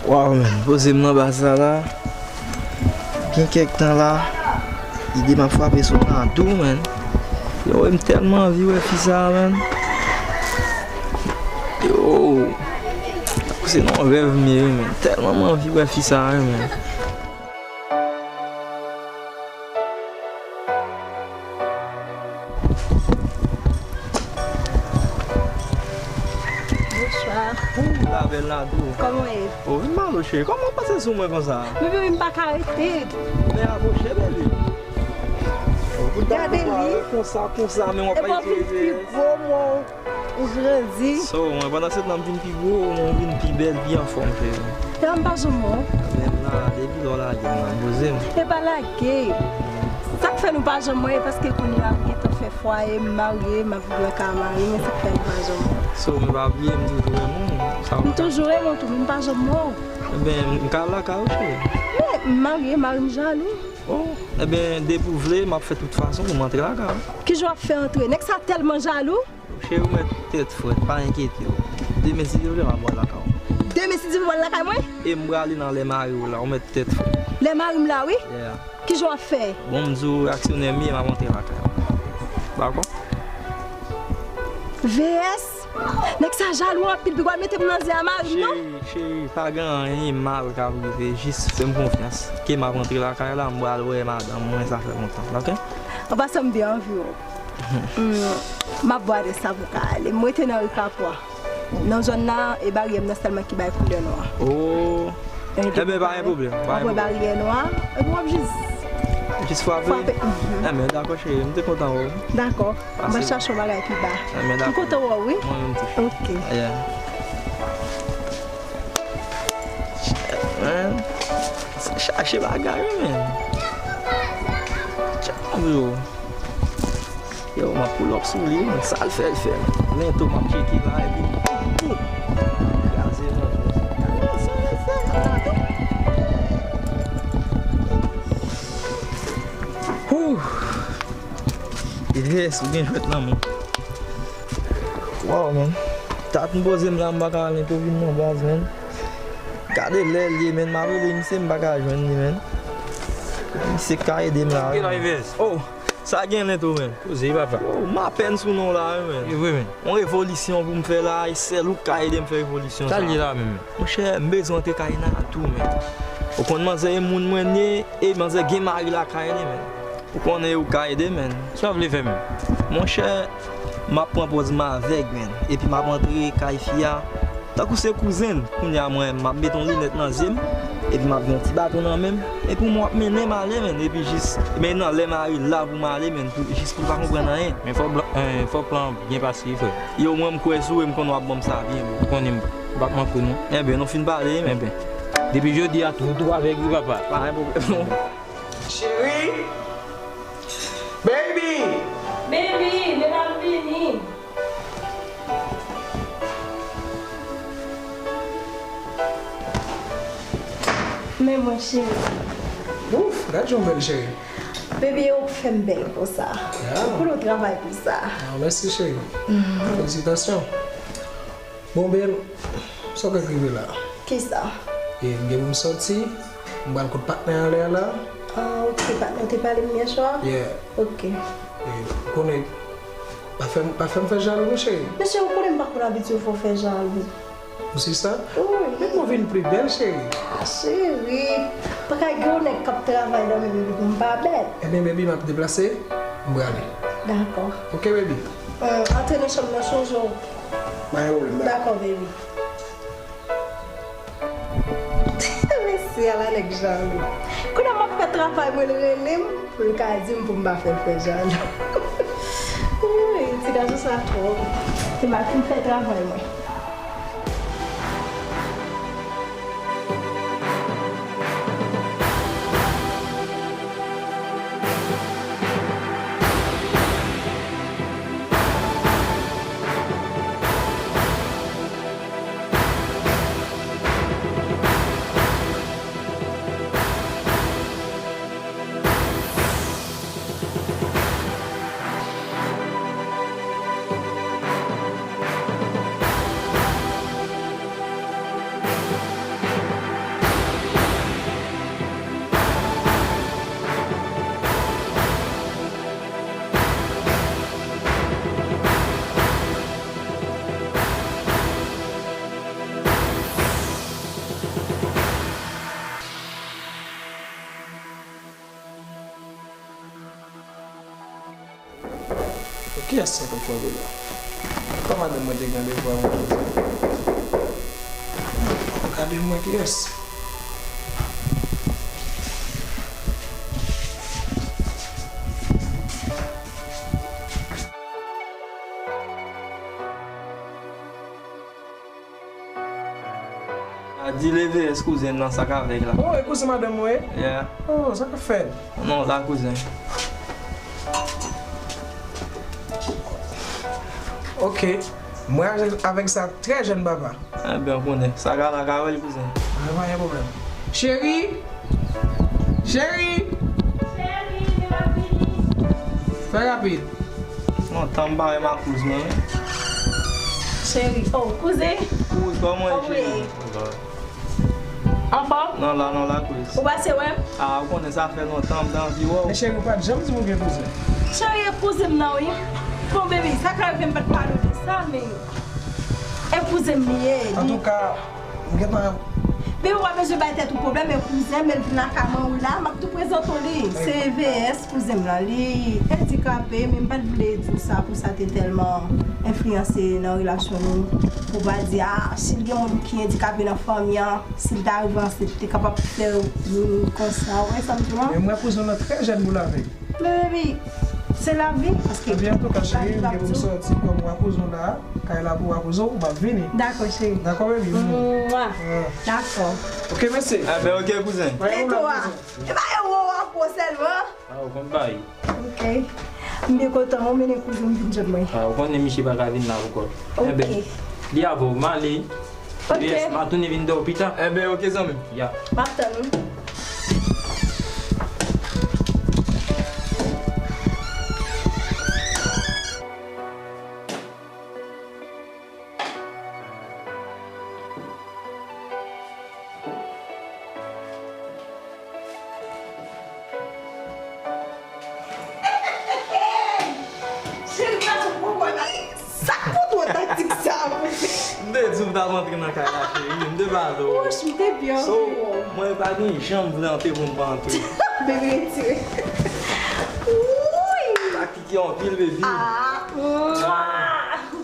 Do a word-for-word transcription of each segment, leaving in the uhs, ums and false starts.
Waw, man, poze m nan baz la la. Gen kèk tan la, ide m ap frape sou Nadou, man. Yo, m tèlman anvi wè fi sa, man. Yo, se nan rèv m ye, man. Tèlman m anvi wè fi sa, man. Bonsoir. Ou la bèl Nadou. Kòman w ye? O, vin malo cheri. Kòman w pase sou mwen konsa? Baby, wi, m pa ka rete. Men apwoche, baby. Gade li. Konsa, konsa, men w ap pale. Epi w vin pi gwo, mwen. Ou grandi. So, mwen, pandan se tan, m vin pi gwo, mwen vin pi bèl, pi anfòm, cheri. Epa m pa janm wè w. Menm la, depi lè w lage m nan, poze m. E pa lage. Sa k fè nou pa janm wè, e paske kounye a m gentan fè fwaye, m marye, m ap viv lakay mari mwen, sa k fè nou pa janm wè. So, men pa bliye, m toujou renmen w. Sa w... M toujou renmen w tou, men m pa janm wè w. Enben, m ka al lakay ou, cheri. Men, m marye, mari m jalou. Oh, enben, depi w vle, m ap fè tout fason pou m antre lakay ou. Kijan w ap fè antre? Nèg sa tèlman jalou. Cheri, ou mèt tèt frèt, pa enkyete w. Demen, si Dye vle, m ap al lakay ou. Demen, si Dye vle, w al lakay mwen? E m prale nan lè mari w la, ou mèt tèt frèt. Lè mari m la, wi. Yeah. Kijan w ap fè? Bon, m di w, aksyonè m ye, m ap antre lakay ou. Dakò? V S, nèg sa jalou anpil, pi pral mete m nan zen a mari m, non? Cheri, cheri, pa gen anyen mal k ap rive, jis fè m konfyans. Ke m ap antre lakay la, m pral wè madanm mwen, sa fè lontan, oke? An pasan, m byen anvi w. Mm, m ap bwade sa pou ka ale. M rete nan ri Kapwa. Nan zòn nan, e baryè m nan sèlman ki bay koulè nwa. Oh. Enben, pa gen pwoblèm, pa gen pwoblèm. W ap wè baryè nwa, epi w ap jis... Jis frape? Frape. Mhm. Enben, dakò, cheri, m te kontan wè w. Dakò. M pral chache yon bagay pi ba. Enben, dakò. M kontan wè w, wi. Mwen menm tou. Oke. Yeah. Man, se chache bagay, wi, man. Tchao, bro. Yo, m ap pull up sou li, man. Sa l fè, l fè. Lento m ap tcheke la, epi boum! Kraze, man. Sa l fè, sa l fè. Whew! Yes, ou gen jwèt nan men. Wow, man. Dat m poze m la, m pa ka al lento vin nan baz, man. Gade lè l ye, man. M ap rele misye, m pa ka jwenn li, man. Misye ka ede m la, wi, man. Oh, sa gen lento, man. Poze, papa. Oh, m apèn sou non la, wi, man. E vre, man. Yon revolisyon pou m fè la, e sèl ou k ka ede m fè revolisyon sa. Sa l ye la menm? Monchè, m bezwen antre kay Nadou, man. Ou konn manzè e moun mwen ye, e manzè gen mari lakay li, man. Ou konnen ou ka ede, man. Sa w vle fè menm? Monchè, m ap pran pòz m avèg, man. Epi m ap antre kay fi a. Tankou se kouzen l, kounye a mwen, m ap mete yon linèt nan zye m. Epi m ap gen yon ti baton nan men m. Epi mwen w ap mennen m ale, man. Epi jis, men nan lè mari l la pou m ale, man. Pou, jis pou l pa konprann anyen. Men fò blan, eh, fò plan an byen pase, frè. Yo, mwen m kwè sou ou e m konnen w ap ban m sa byen, bro. Ou konnen m p ap manke w, non. Enben, nou fin pale, man. Enben. Depi jodi a, tou, tou avèg, wi, papa. Pa gen pwoblèm, non. Cheri! Baby! Baby, men m ap vini. Men mwen, cheri. Ouf, gad jan w bèl, cheri. Baby, e ou k fè m bèl konsa. Yeah. Ou konnen w travay pou sa. Ah, mèsi, cheri. Mhm. Felisitasyon. Bon, babe, sa w kwè k rive la? Kisa? E, m gen pou m sòti, m pral kot patnè anlè a la. Ah, ok, patnè w te pale m yè swa? Yeah. Ok. E, ou konnen, pa fè m, pa fè m fè jalou, non, cheri. Men cheri, ou konnen m pa konn abitye fè w fè jalou. Ou si sa? Wi. Men mwen vin pli bèl, cheri. Ah, cheri, pa ka gen yon nèg k ap travay nan men m epi pou m pa bèl. Ebyen, baby, m ap deplase, m prale. Dakò. Ok, baby. Euh, antre nan chanm nan, chonje w. Pa gen pwoblèm, dakò. Dakò, baby. Mesye a la nèg jalou. Kounye a m ap fè travay mwen, l rele m pou l ka di m pou m pa fè l fè jalou. Woy, ti gason sa twòp. Te mal fin fè travay mwen. Kiyès sa t ap frape la? Kòman madanm mwen te gen randevou avè l jodi a? Gade mwen kiyès. A di leve, èske kouzen nan sa k avèk la? Oh, e kouzen madanm mwen? Yeah. Oh, sa k ap fèt? Non, la kouzen. Ok. Mwen avèk, avèk sa trè jèn papa. Enben, ou konnen. Sa ka la ka wè l kouzen. Mwen pa gen pwoblèm. Cheri! Cheri! Cheri, m ap vini. Fè rapid. Non, tan m pa wè makouz mwen, wi. Cheri, oh, kouzen. Kouz, kòman w ye, cheri? Anfòm? Non, la, non, la, kouz. Ou pase wè m? Ah, ou konnen sa fè lontan m t anvi wè w. Men cheri, ou pa t janm di m ou gen kouzen. Cheri, e kouzen m nan, wi. Bon, baby, sa ka rive m pa t pale w de sa, men e kouzen m li ye. Antouka, m gentan. Baby, ou pa bezwen bay tèt ou pwoblèm, e kouzen m, men l vin lakay mwen, wi, la, m ap tou prezante w li. Se V S. Kouzen m lan, li andikape, men m pa t vle di w sa pou sa te tèlman enfliyanse nan relasyon nou. Pou w pa di, ah, si l gen moun ki andikape nan fanmi an, si l ta rive ansent, li te kapab fè youn konsa. Ou wè sa m di w lan? Men m wè kouzen w lan trè jèn pou l avèk. Men baby, se lavi, paske. Ebyen, antouka, cheri, m gen pou m sòti, kòm w a kouzen w la, kay la pou w a kouzen w, m ap vini. Dakò, cheri. Dakò, baby? Mwa. Ah. Dakò. Ok, mèsi. Enben, ok, kouzen. Leto a. E pa e ou w ap pran sèlman. Ah, ou konn bay. Ok. M byen kontan, ou mennen kouzen m vin jwenn mwen. Ah, ou konnen misye pa ka vin la ankò. Ok. Enben, li avè w, m ale. Ok. Yes, m a tounen vin dè w pita. Enben, ok, zanmi m. Ya. M ap tann ou. Cheri, m ta sot pran kòd la. Sa k pou twò taktik sa a, monchè? M te di w m t ap antre nan kay la, cheri. M te pale w. Wouch, m te byen antre. So, mwen pa gen jan m vle antre pou m pa antre. Bebe, retire. Wouy! Taktik yo anpil, baby. Ah, mwa!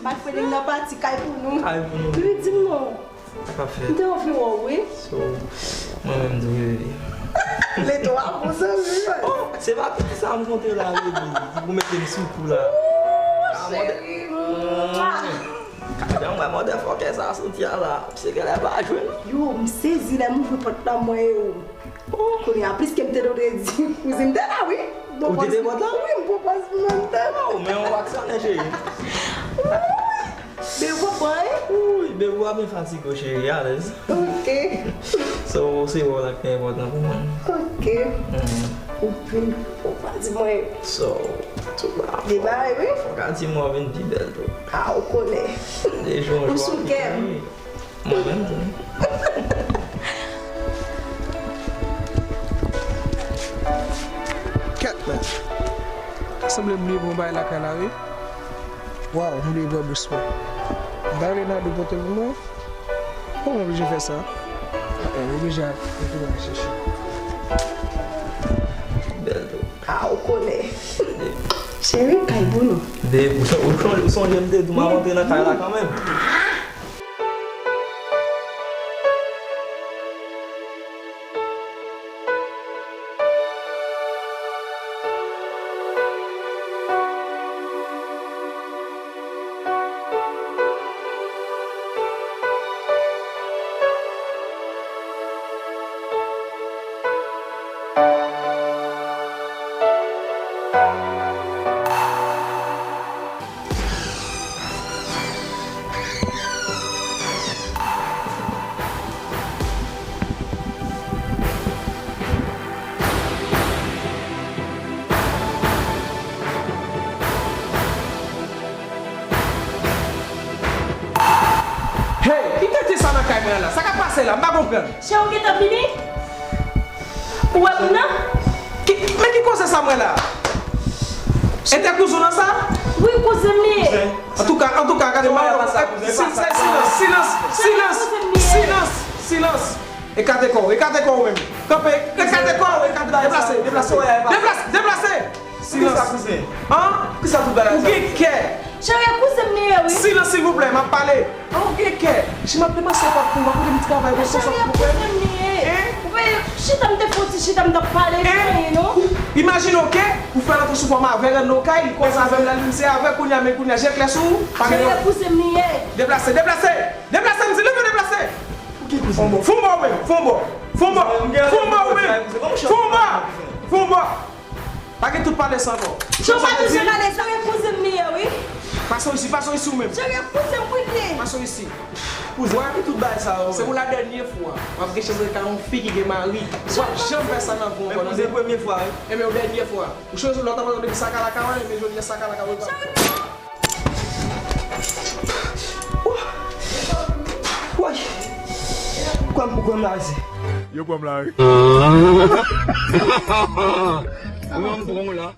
Bat fwede nan pati kay pou nou. Kay pou nou. Bebe, di m non. Sa k ap fèt? M te anvi wè w, wi. So, mwen menm tou, bebe. Leto a bon zanmi, wi. Oh, se pa pitit sa m konte la, bebe. Ki pou mete m sou kou la. Ooh, cheri. Mwa. Gade yon mwen motherfucker sa soti a la. Misye genlè pa jwenn. Yo, m sezi lè m ouvri pòt la, m wè yo. Oh. Kounye a, pliske m te dwe di kouzen m te la, wi. Ou te te pòt la? Wi, m pran pòz mwen te la. Oh, men yon aksyonè, cheri. Wi. Bebe, w konprann? Wi, bebe, w ap byen fatige w, cheri, alèz. Ok. So, se wè w la ki pi enpòtan pou mwen. Ok. Mhm. Ou vin, ou pa di mwen. So, tou ba. Debare, wi. Fòk a di mwen w vin pi bèl tou. Ah, ou konnen. De jou an jou. Ou sou kè m. Mwen menm tou. Kèt, men. Sanble m bliye pran bagay lakay la, wi. Waw, m bliye bwè bous mwen. M ta rele Nado pote l pou mwen. Kòman m oblije fè sa? Eh, m oblije al retounen al chèche. Bèl tou. Ah, ou konnen. Cheri, kay pou nou. Babe, ou son-, ou son-, ou sonje m te di w m ap antre nan kay la kanmenm. Hey, ki tete sa nan kay mwen an la? Sa k ap pase la? M pa konprann. Cheri, w gentan vini? Ou wè moun nan? Ki, men ki koze sa m wè la? E te kouzen w nan sa? Wi, kouzen m li ye. Antouka, antouka, gade, mwen, si, si, silans, silans, silans, silans, silans. Ekate kò w, ekate kò w menm. Kanpe, ekate kò w, ekate, deplase, deplase, deplase, deplase. Silans. Kisa kouzen? An? Kisa tout bagay sa? Ou gen kè. Cheri, e kouzen m li ye, wi. Silans, silvouplè, m ap pale. An, ou gen kè. Si m ap depanse kòb pou ou, m ap mete m travay pou ou, kòb pou ou. Cheri, e kouzen m li ye. Hein? Ou pa chita, m te fè yon ti chita, m t ap pale, li pa anyen, non. Imajine w ke ou fè l antre sou fòm avè, rann nan kay, li koze avè m, l al vin se avè, kounye a, men kounye a, je klè sou ou, pa gen. Cheri, e kouzen m li ye. Deplase, deplase, deplase, m di leve, deplase. Fon bò, fon bò ou menm, fon bò, fon bò, fon bò ou menm, fon bò, fon bò. Pa gen tout pale sa ankò. Cheri, pa bezwen pale sa, e kouzen m li ye, wi. Pase w isi, pase w isi ou menm. Cheri, e kouzen m wi li ye. Pase w isi. Kouzen, pa gen tout bagay sa yo. Se pou la dènye fwa. W ap gen chans rete ak yon fi ki gen mari. W ap janm fè sa nan vi w ankò, tande? Kouzen, premye fwa, wi. Enben, yon dènye fwa. Ou chwazi lòt ankò, depi sa ka la ka wè, enben jodi a sa ka la ka wè. Woy! Kòm pou kòm la, wi. Yo pran m la, wi. Ou menm pran w la.